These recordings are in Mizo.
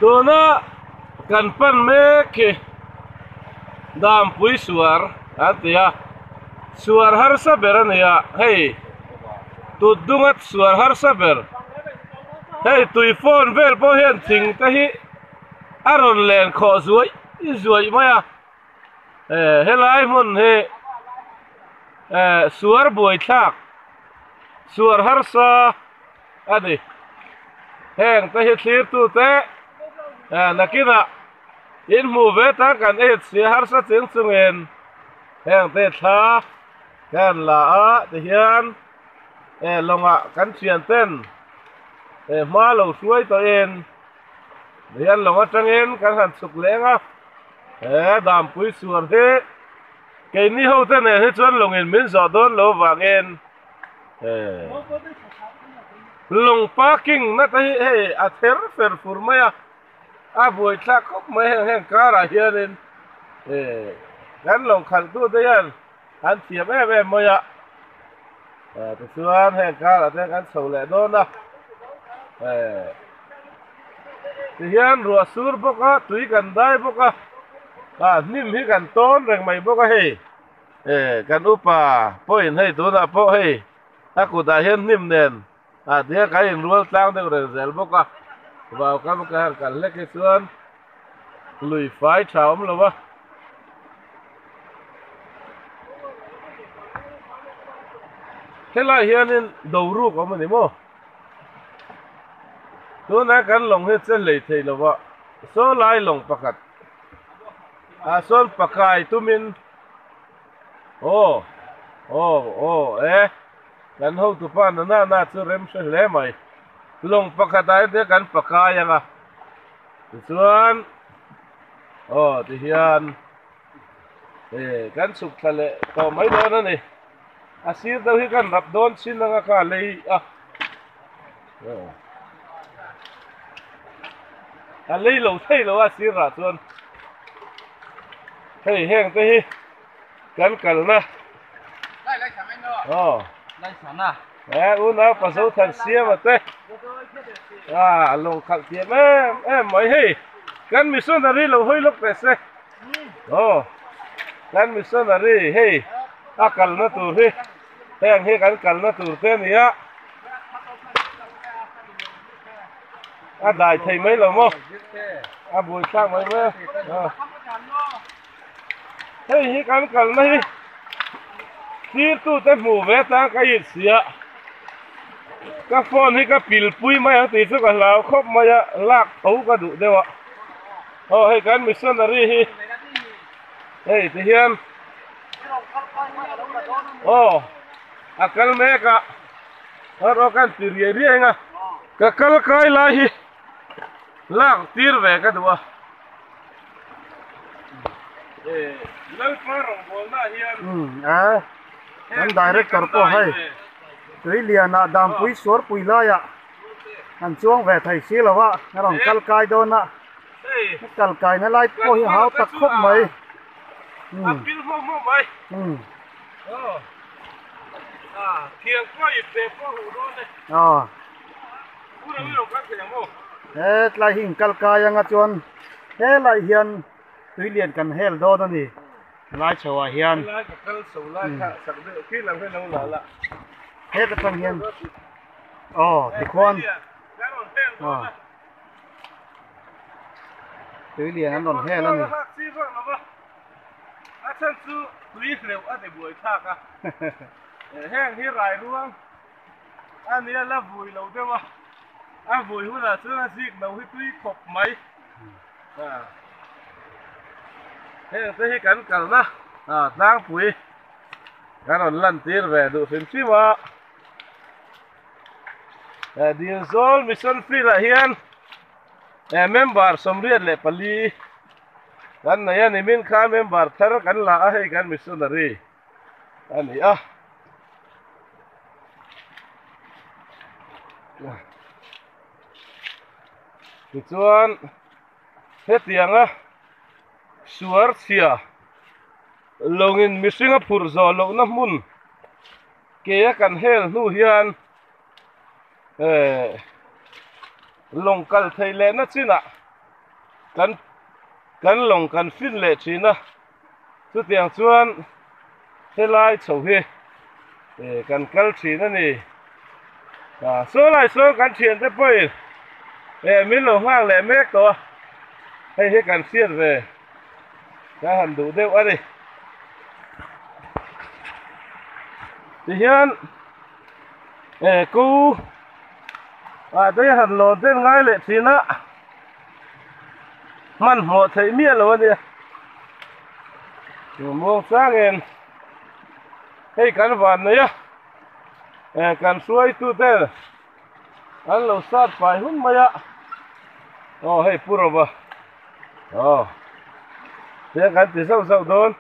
Tuna kan pan mek hi Dampui suar an ti a, suar harsa ber a ni a, hei tut dunga suar harsa ber, hei tui fawn vel pawh hian thing te hi a rawn len khawh zuai zuai mai a, helai hmun hi suar buaithlak suar harsa. a ni. Heng te hi thlirtute nakinah in hmuh ve tan kan ei chhia harsa cheng chungin heng te thla kan la a tihian lawngah kan thian ten hma lo hruai tawhin tihian lawng atangin kan han chhuk leng a, he dampui suar hi keini ho te nen hi chuan lawngin min zawh dawn lo vangin. Lawng parking na te hi hei a ther fer fur mai a, a buai thlak khawp mai heng heng karah hianin kan lawng khalh tu te hian an thiam em em mai a, tichuan heng karah te kan chho leh dawn a, tihian ruah sur bawk a tui kan dai bawk a, hnim hi kan tawn reng mai bawk a hei. E kan upa pawhin hei tunah pawh hei a kutah hian hnim nen ah tia kan inrual tlang deuh reng zel bawk a, vau kam ka han kal hlek hi chuan lui fai tha awm lo va. Helai hianin doruk awm a ni maw? Tunah kan lawng hi che hlei thei lo va, saw lai lawng pakhat ah sawn pakai tumin Aw aw aw e kan hotu pa na na na chu rem hre hle mai lawng pakhat ah hian kan pakai ang a tichuan aw tihian e kan chhuk thla leh tawh mai dawn a ni a sir deuh hi kan rap dawn chin anga kha lei a a lei lo thei lo a sir rah chuan hei heng te hi kan kalna aw e unau pa zo than siam a te a lo khalh thiam em em mai hei kan missionary lo hawi lawk teh se aw kan missionary hei a kalna tur hi Heng hi kan kalna tur te a ni a, a dai thei mai lo maw, a bui thlak mai mai a, hei hi kan kalna hi thirtute hmuh ve atan ka in sia, ka phone hi ka pil pui mai ang tih chu ka hlau khawp mai a, lak tho ka duh deuh a, aw hei kan missionary hi hei tihian. Aw a kal mek a erawh kan ti riai riai ang a ka kal kai lai hi lak tir ve ka duh a Lalpa rawngbawlna ah hian a kan director pawh hei tui lianah dampui suarpui laiah an chuang ve thei si lo a a rawn kal kai dawn a kal kaina lai pawh hi a hau tak khawp mai. A pil hmawk hmawk mai. Aw. A thiang pawh ip ve pawh huh dawn e. Aw. Pu Ravi lo kal thei ang maw? He tlai hi inkal kai anga chuan he lai hian tui lian kan hel dawn a ni. Helai chho ah hian. Helai ka kal chho lai kha sak deuh khi lam hian lo la la. Heta tang hian aw tikhuan. Kan rawn hel dawn a. Tui lian an rawn hel a ni. A chhan chu tui hleuh a ti buai thlak a. Heng hi rai ruang a nia la vui lo deuh a. A vui hunah chuan a zik lo hi tui khawp mai. Heng te hi kan kalna tlangpui kan rawn lantir ve duh hrim hrim a. Dilzawl Mission Field ah hian member 84 kan nei a ni min kha member thar kan la a hei kan missionary a ni a. Tichuan hetianga suar chhia lawngin mihring a phurh zawh lohna hmun Ke a kan hel hnu hian eh lawng kal thei lehna chinah. Kan kan lawng kan fin leh thin a, chutiang chuan helai chho hi kan kal thin a ni. Saw lai sawn kan thiante pawhin min lo nghak leh mek tawh a, hei hi kan hriat ve ka han duh deuh a ni. Tihian ko ah te han lawn den ngai leh thin a. Hmanhmawh theih miah lo a nia. Muang changin hei kan van nei a, eh kan hruaitu ten an lo sat fai hun mai a, aw hei pu Rova aw tiang kan ti zauh zauh dawn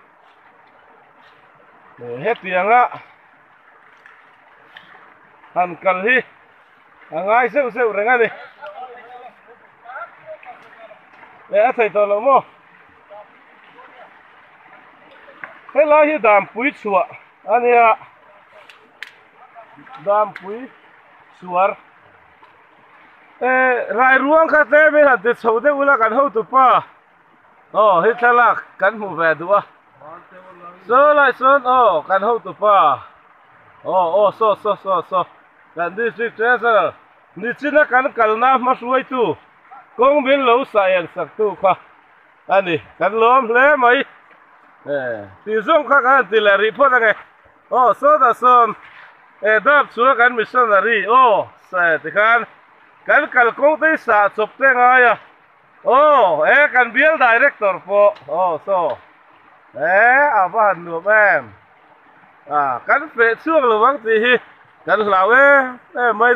hetianga han kal hi. A ngai zeuh zeuh reng a ni. E a thei tawh lo maw? Helai hi Dampui chhuah a nia. Dampui suar. E rai ruang kha tlem in han ti chho deuh ula kan hotupa. Aw hei thlalak kan hmu ve duh a. Saw lai sawn aw kan hotupa. Aw aw saw saw saw saw. Kan District Treasurer nichina kan kalna hmahruaitu kawng min lo sah en saktu kha a ni. Kan lawm hle mai. Tih zawng kha kan han ti leh rih phawt ange. Aw sawtah sawn e dap chhunga kan missionary aw sah tikhan kan kalkawng te hi sah chawp te ngai a. Aw e kan bial director pawh aw saw e a va han nuam em. A kan feh chhuak lo ang tih hi kan hlau em em mai.